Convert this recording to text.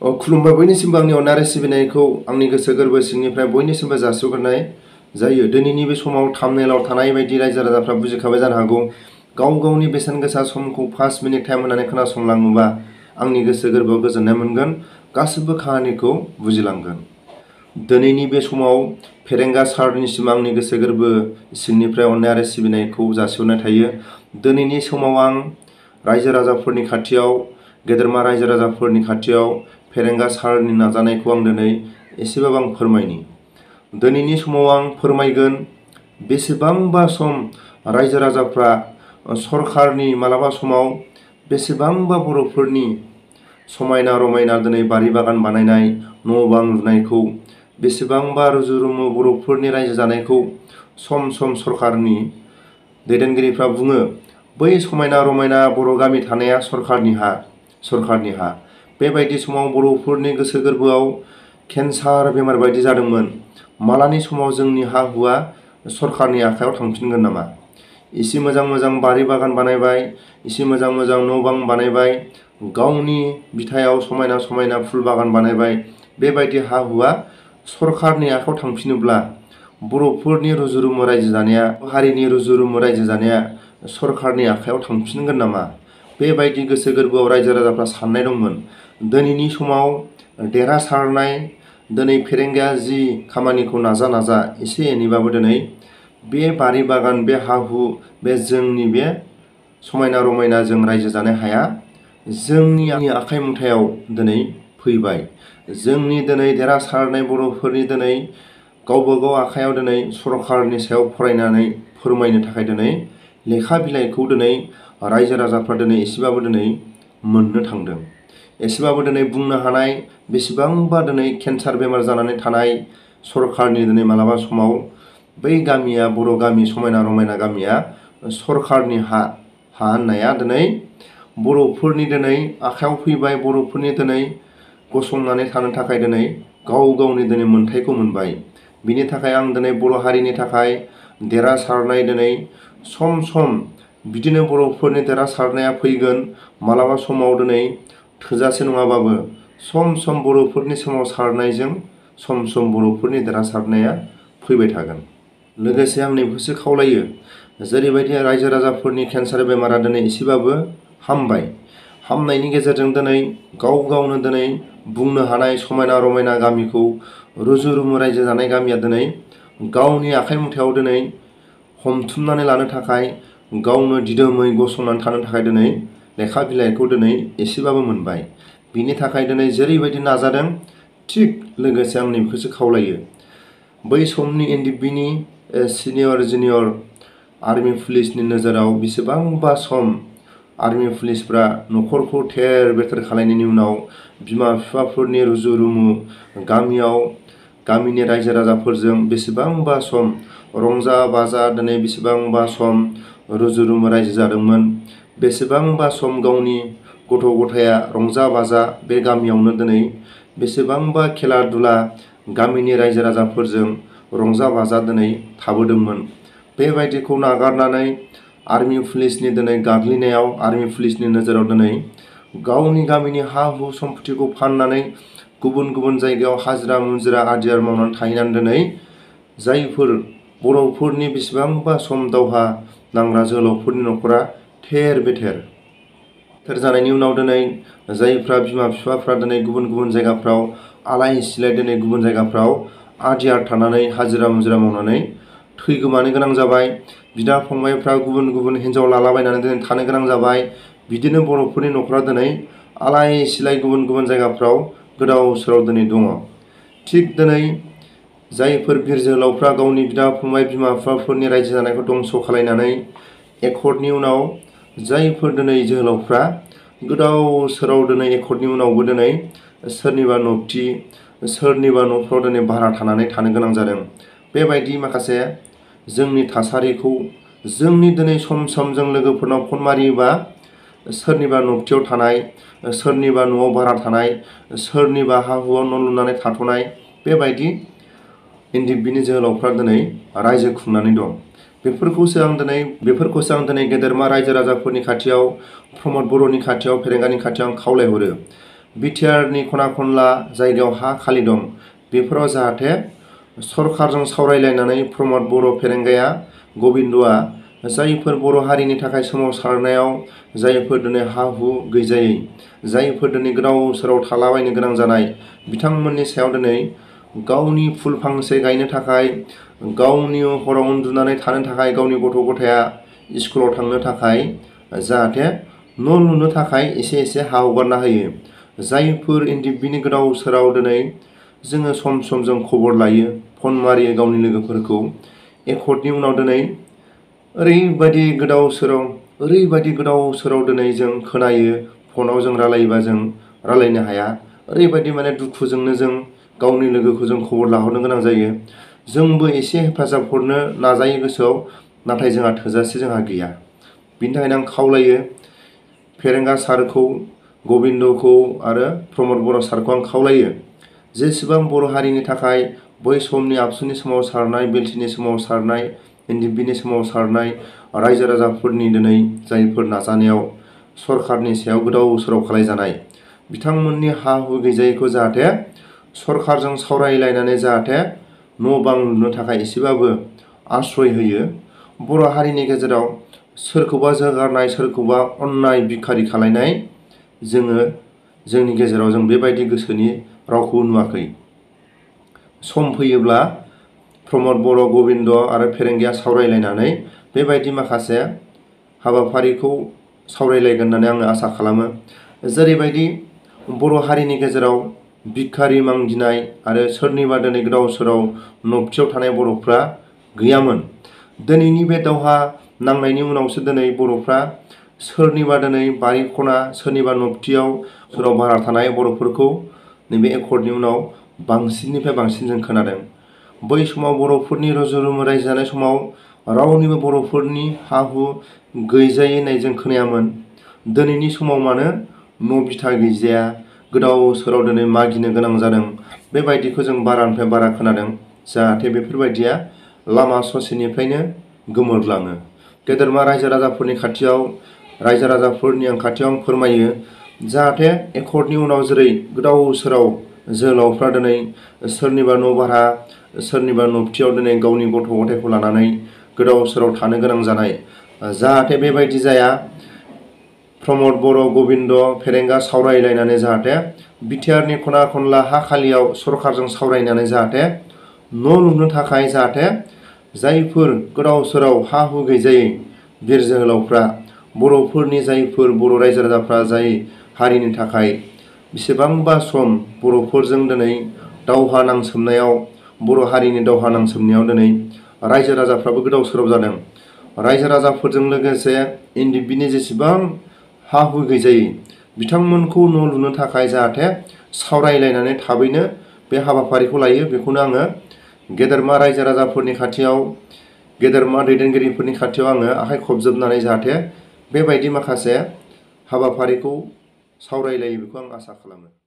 खुलुमबाय बयनिसिमबो आंनि अननाय आरो सिबिनायखौ आंनि गोसो गोरबो सिंनिफ्राय बयनिसिमबो जासिहरनाय जायो। दिनैनि बे समाव थाम्बनेलाव थानाय बायदि रायजो राजाफ्रा बुजिखाबाय जानो हागौ। गाव गावनि बेसेन गोसा समखौ 5 मिनिट टाइम होनानै खोनासंलाङोबा आंनि गोसो गोरबोआव गोजोननाय मोनगोन, गासिबो खाहानिखौ बुजिलांगोन। दिनैनि बे समाव फेरेंगा सारनिसिम आंनि गोसो गोरबो सिंनिफ्राय अननाय आरो सिबिनायखौ जासिहरनाय थायो। दिनैनि समाव आं रायजो राजाफोरनि खाथियाव, गेदेरमा रायजो राजाफोरनि खाथियाव फेरेंगा सारनि नाजानायखौ आं दिनै एसेबाबो आं फोरमायनि। दिनैनि समाव आं फोरमायगोन बेसेबांबा सम रायजो राजाफ्रा सरखारनि मालाबा समाव बेसेबांबा बर'फोरनि समायना रमायना दिनै बारि बागान बानायनाय, न' बां लुनायखौ, बेसेबांबा रुजु रुमु बर'फोरनि रायजो जानायखौ सम सम सरखारनि दैदेनगिरिफ्रा बुङो बै समायना रमायना बर' गामि थानाया सरखारनि हा। बेबायदि समाव बर'फोरनि गोसो गोरबोआव केन्सार बेमार बायदि जादोंमोन। मालानि समाव जोंनि हा हुआ सरखारनि आखायाव थांफिनगोन नामा? एसे मोजां मोजां बारि बागान बानायबाय, एसे मोजां मोजां न' बां बानायबाय, गावनि बिथायाव समायना समायना फुल बागान बानायबाय। बेबायदि हा हुआ सरखारनि आखायाव थांफिनोब्ला बर'फोरनि रुजु रुमु रायजो जानाया, हारिनि रुजु रुमु रायजो जानाया सरखारनि आखायाव थांफिनगोन नामा? बेबायदि गोसो गोरबोआव रायजो राजाफ्रा साननाय दंमोन। दिनैनि समाव देरहासारनाय, दिनै फेरेंगाया जि खामानिखौ नाजा एसे एनैबाबो दिनै बे बारि बागान, बे हा हु, बे जोंनि बे समायना रमायना जों रायजो जानाय हाया जोंनि आखाइ मुथायाव दिनै फैबाय। जोंनि दिनै देरहासारनाय बर'फोरनि दिनै गावबा गाव आखायाव दिनै सरखारनि सायाव फरायनानै फोरमायनो थाखाय दिनै लेखा बिलाइखौ दिनै रायजो राजाफ्रा दिनै एसेबाबो दिनै मोननो थांदों। एसेबाबो दिनै बुंनो हानाय बेसेबांबा दिनै केन्सार बेमार जानानै थानाय सरखारनि दिनै मालाबा समाव बै गामिया, बर' गामि, समायना रमायना गामिया सरखारनि हा होननाया दिनै बर'फोरनि दिनै आखायाव फैबाय। बर'फोरनि दिनै गसंनानै थानो थाखाय दिनै गाव गावनि दिनै मोन्थायखौ मोनबाय। बिनि थाखाय आं दिनै बर' हारिनि थाखाय देरहासारनाय दिनै सम सम बिदिनो बर'फोरनि देरहासारनाया फैगोन। मालाबा समाव दिनै थोजासे नङाबाबो सम सम बर'फोरनि सोमावसारनायजों सम सम बर'फोरनि देरहासारनाया फैबाय थागोन। लोगोसे आं नैबेखौसो खावलायो, जेरैबायदि रायजो राजाफोरनि केन्सार बेमारा दिनै एसेबाबो हामबाय। हामनायनि गेजेरजों दिनै गाव गावनो दिनै बुंनो हानाय समायना रमायना गामिखौ, रुजु रुमु रायजो जानाय गामिया दिनै गावनि आखाइ मुथायाव दिनै हमथुमनानै लानो थाखाय, गावनो दिदोमै गसंनानै थानो थाखाय दिनै लेखा बिलाइखौ दिनै एसेबाबो मोनबाय। बिनि थाखाय दिनै जेरैबायदि नाजादों, थिग लोगोसे आं नैबेखौसो खावलायो, बै समनि ANDBनि सिनियर जुनियर आर्मि पुलिसनि नोजोराव बेसेबांबा सम आर्मि पुलिसफ्रा न'खरखौ थेर बेथेर खालायनायनि उनाव बिमा बिफाफोरनि रुजु रुमु गामियाव, गामिनि रायजो राजाफोरजों बेसेबांबा सम रंजा बाजा दिनै बेसेबांबा सम रुजु रुमु रायजो जादोंमोन। बेसेबांबा सम गावनि गथ' गथाया रंजा बाजा बे गामियावनो दिनै बेसेबांबा खेला दुला गामिनि रायजो राजाफोरजों रंजा बाजा दिनै थाबोदोंमोन। बेबायदिखौ नागारनानै आर्मि पुलिसनि दिनै गाग्लिनायाव, आर्मि पुलिसनि नोजोराव दिनै गावनि गामिनि हा हु सम्पतिखौ फाननानै गुबुन गुबुन जायगायाव हाजिरा मुजिरा आदियार मावनानै थाहैनानै दिनै जायफोर बर'फोरनि बेसेबांबा सम दावहा नांग्रा जोहोलावफोरनि न'खरा थेर बेथेर जानायनि उनाव दिनै जायफ्रा बिमा बिफाफ्रा दिनै गुबुन गुबुन जायगाफ्राव आलाय सिलाय दिनै गुबुन जायगाफ्राव आदियार थानानै हाजिरा मुजिरा मावनानै थैगोमानो गोनां जाबाय। बिदा फंबायफ्रा गुबुन गुबुन हिन्जाव लालाबायनानै दिनै थानो गोनां जाबाय। बिदिनो बर'फोरनि न'खरा दिनै आलाय सिलाय गुबुन गुबुन जायगाफ्राव गोदाव सोराव दिनै दङ। थिग दिनै जायफोर बिर जोहोलावफ्रा गावनि बिदा फंबाय बिमा बिफाफोरनि रायजो जानायखौ दंस' खालायनानै एकर्डनि उनाव जायफोर दिनै जोहोलावफ्रा गोदाव सोराव दिनै एकर्डनि उनावबो दिनै सोरनिबा न'बथि, सोरनिबा न'फ्राव दिनै भारा थानानै थानो गोनां जादों। बेबायदि माखासे जोंनि थासारिखौ जोंनि दिनै सम सम जों लोगोफोरनाव फन मारियोबा सोरनिबा न'बथियाव थानाय, सोरनिबा न'आव भारा थानाय, सोरनिबा हा हुआव न' लुनानै थाथ'नाय बेबायदि ANDBनि जोहोलावफ्रा दिनै रायजो खुंनानै दं। बेफोरखौसो आं दिनै गेदेरमा रायजो राजाफोरनि खाथियाव, प्रमद बर'नि खाथियाव, फेरेंगानि खाथियाव आं खावलायहरो। बिटिआरनि खना खनला जायगायाव हा खालि दं बेफोराव जाहाथे सरकारजों सावरायलायनानै प्रमद बर' फेरेंगाया गबिन्दआ जायफोर बर' हारिनि थाखाय सोमावसारनायाव जायफोर दिनै हा हु गैजायै जायफोर दिनै गोदाव सोराव थालाबायनो गोनां जानाय बिथांमोननि सायाव दिनै गावनि फुल फांसे गायनो थाखाय गावनि हराव उन्दुनानै थानो थाखाय गावनि गथ' गथाया स्कुलाव थांनो थाखाय जाहाथे न' लुनो थाखाय एसे एसे हा हगारना होयो। जायफोर एनडिबिनि गोदाव सोराव दिनै जोङो सम सम जों खबर लायो फन मारियो गावनि लोगोफोरखौ एकर्डनि उनाव दिनै ओरैबायदि गोदाव सोराव दिनै जों खोनायो फनाव जों रायलायोबा जों रायलायनो हाया ओरैबायदि माने दुखुजोंनो जों गावनि लोगोखौ जों खबर लाहरनो गोनां जायो। जोंबो एसे हेफाजाब हरनो नाजायो गोसोआव नाथाय जोंहा थोजासे जोंहा गैया। बिनि थाखायनो आं खावलायो फेरेंगा सारखौ गबिन्दखौ आरो प्रमद बर' सारखौ आं खावलायो जेसेबां बर' हारिनि थाखाय बै समनि आबसुनि सोमावसारनाय बेलटिनि सोमावसारनाय एनडिबिनि सोमावसारनाय रायजो राजाफोरनि दिनै जायफोर नाजानायाव सरकारनि सायाव गोदाव सोराव खालायजानाय बिथांमोननि हा हु गैजायैखौ जाहाथे सरकारजों सावरायलायनानै जाहाथे न' बां लुनो थाखाय एसेबाबो आश्रय होयो। बर' हारिनि गेजेराव सोरखौबा जोगारनाय सोरखौबा अन्नाय बिखारि खालायनाय जोङो जोंनि गेजेराव जों बेबायदि गोसोनि रावखौ नुवाखै। सम फैयोब्ला प्रमद बर' गबिन्द आरो फेरेंगाया सावरायलायनानै बेबायदि माखासे हाबाफारिखौ सावरायलायगोन होननानै आङो आसा खालामो। जेरैबायदि बर' हारिनि गेजेराव भिखारि मांगिनाय आरो सोरनिबा दिनै गोदाव सोराव नबथियाव थानाय बर'फ्रा गैयामोन। दिनैनि बे दावहा नांनायनि उनावसो दिनै बर'फ्रा सोरनिबा दिनै बारि खना सोरनिबा नबथियाव सोराव भारा थानाय बर'फोरखौ नैबे एकर्डनि उनाव बांसिननिफ्राय बांसिन जों खोनादों। बै समाव बर'फोरनि रुजु-रुमु रायजो जानाय समाव रावनिबो बर'फोरनि हा हु गैजायै होननाय जों खोनायामोन। दिनैनि समाव मानो न' बिथा गैजाया गोदाव सोराव दिनै मागिनो गोनां जादों बेबायदिखौ जों बारानिफ्राय बारा खोनादों। जाहाथे बेफोरबायदिया लामा ससेनिफ्रायनो गोमोरलाङो। गेदेरमा रायजो राजाफोरनि खाथियाव आं फोरमायो जाहाथे एकर्डनि उनाव जेरै गोदाव सोराव जोहोलावफ्रा दिनै सोरनिबा न' भारा सोरनिबा नबथियाव दिनै गावनि गथ' गथायखौ लानानै गोदाव सोराव थानो गोनां जानाय जाहाथे बेबायदि जाया। प्रमद बर' गबिन्द फेरेंगा सावरायलायनानै जाहाथे बिटिआरनि खना खनला हा खालियाव सरकारजों सावरायनानै जाहाथे न' लुनो थाखाय जाहाथे जायफोर गोदाव सोराव हा हु गैजायै बिर जोहोलावफ्रा बर'फोरनि जायफोर बर' रायजो राजाफ्रा जाय हारिनि थाखाय बेसेबांबा सम बर'फोरजों दिनै दावहा नांसोमनायाव बर' हारिनि दावहा नांसोमनायाव दिनै रायजो राजाफ्राबो गोदाव सोराव जादों। रायजो राजाफोरजों लोगोसे एनडिबिनि जेसेबां हा हु गैजायै बिथांमोनखौ न' लुनो थाखाय जाहाथे सावरायलायनानै थाबैनो बे हाबाफारिखौ लायो बेखौनो आङो गेदेरमा रायजो राजाफोरनि खाथियाव गेदेरमा दैदेनगिरिफोरनि खाथियाव आङो आखाइ खबजोबनानै जाहाथे बेबायदि माखासे हाबाफारिखौ सावरायलायो बेखौ आं आसा खालामो।